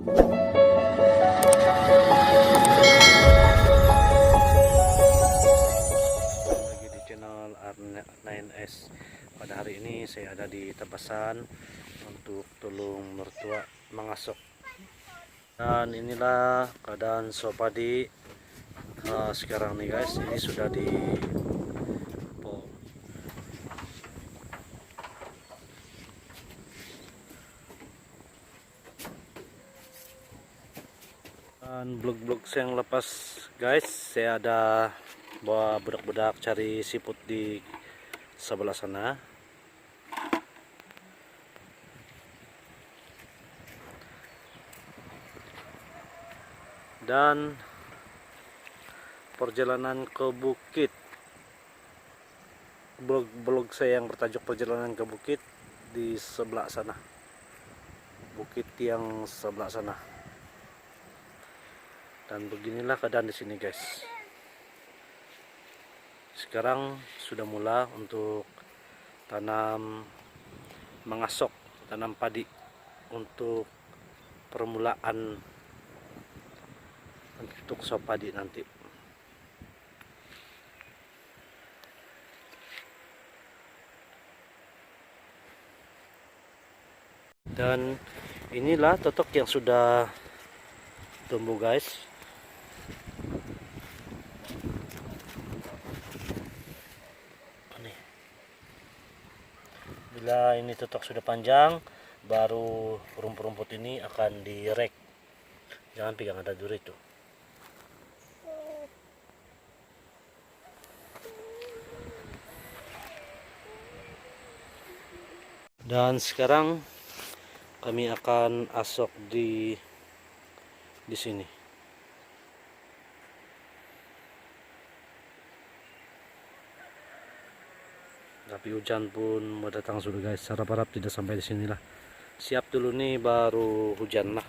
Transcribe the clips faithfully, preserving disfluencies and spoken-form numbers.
Lagi di channel R nine S. Pada hari ini saya ada di Tabasan untuk tulung mertua mangasok. Dan inilah keadaan sawah padi, uh, sekarang ni, guys. Ini sudah di Dan vlog-vlog saya yang lepas, guys, saya ada bawa budak-budak cari siput di sebelah sana. Dan perjalanan ke bukit, vlog, vlog saya yang bertajuk Perjalanan ke Bukit di sebelah sana, bukit yang sebelah sana. Dan beginilah keadaan di sini, guys. Sekarang sudah mula untuk tanam, mengasok, tanam padi untuk permulaan untuk sawah padi nanti. Dan inilah totok yang sudah tumbuh, guys. Ni. Bila ini totok sudah panjang, baru rumput-rumput ini akan direk. Jangan pegang, ada duri tu. Dan sekarang kami akan asok di, di sini. Tapi hujan pun mau datang sudah, guys. Harap-harap tidak sampai di sinilah. Siap dulu ni, baru hujan lah.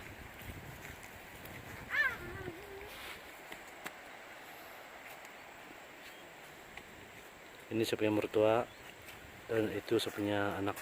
Ini saya punya mertua dan itu saya punya anak.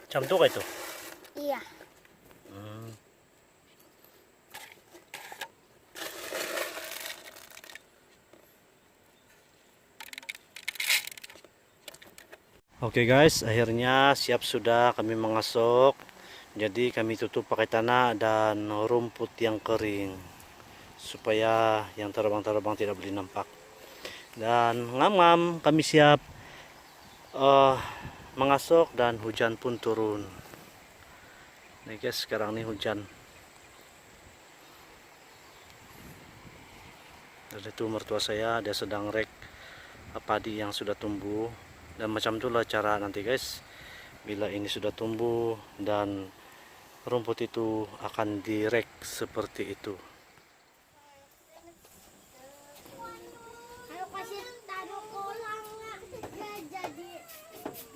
Macam tu kah itu? Iya. Hmm. Oke guys, akhirnya siap sudah kami mengasok. Jadi kami tutup pakai tanah dan rumput yang kering supaya yang terbang-terbang tidak boleh nampak. Dan ngam-ngam kami siap, eh, mengasok dan hujan pun turun. Nih guys, sekarang ni hujan. Dan itu mertua saya, dia sedang rek, uh, padi yang sudah tumbuh. Dan macam itulah cara nanti guys, bila ini sudah tumbuh dan rumput itu akan direk seperti itu. Kalau kasih taruh kolam, nggak jadi.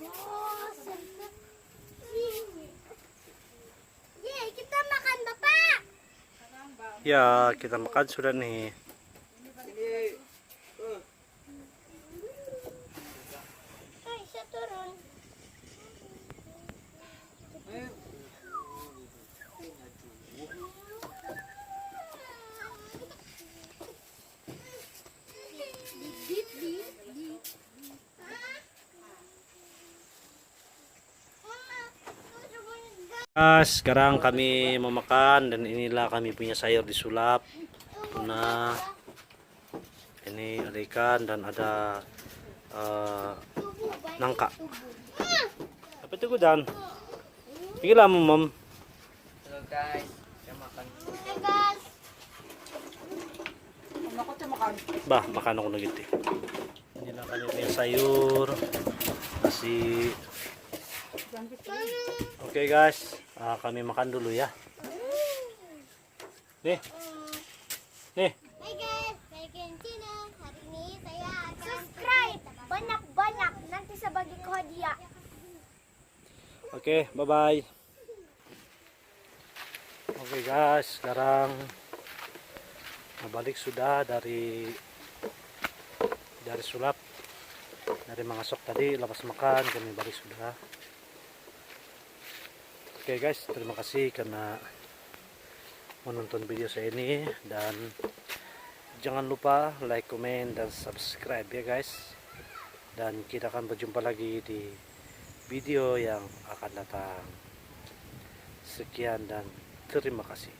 Bosen. Ye, kita makan, Bapak. Ya, kita makan sudah nih. Hai, saya turun. Ah, sekarang kami mau makan dan inilah kami punya sayur disulap. Tuna, ini ada ikan dan ada, eh, nangka. Apa itu, Gudan? Pergilah, Mom. Hello guys, kita makan. Bah, makan ako na giti. Ini na kami punya sayur, nasi. Oke guys, ah, kami makan dulu ya. Nih. Nih. Hai guys, balik lagi dengan channel. Hari ini saya akan subscribe banyak-banyak, nanti saya bagi ke hadiah. Oke, bye-bye. Oke guys, sekarang balik sudah dari, dari sulap, dari mangasok tadi, lepas makan kami balik sudah. Oke guys, terima kasih karena menonton video saya ini dan jangan lupa like, komen, dan subscribe ya guys. Dan kita akan berjumpa lagi di video yang akan datang. Sekian dan terima kasih.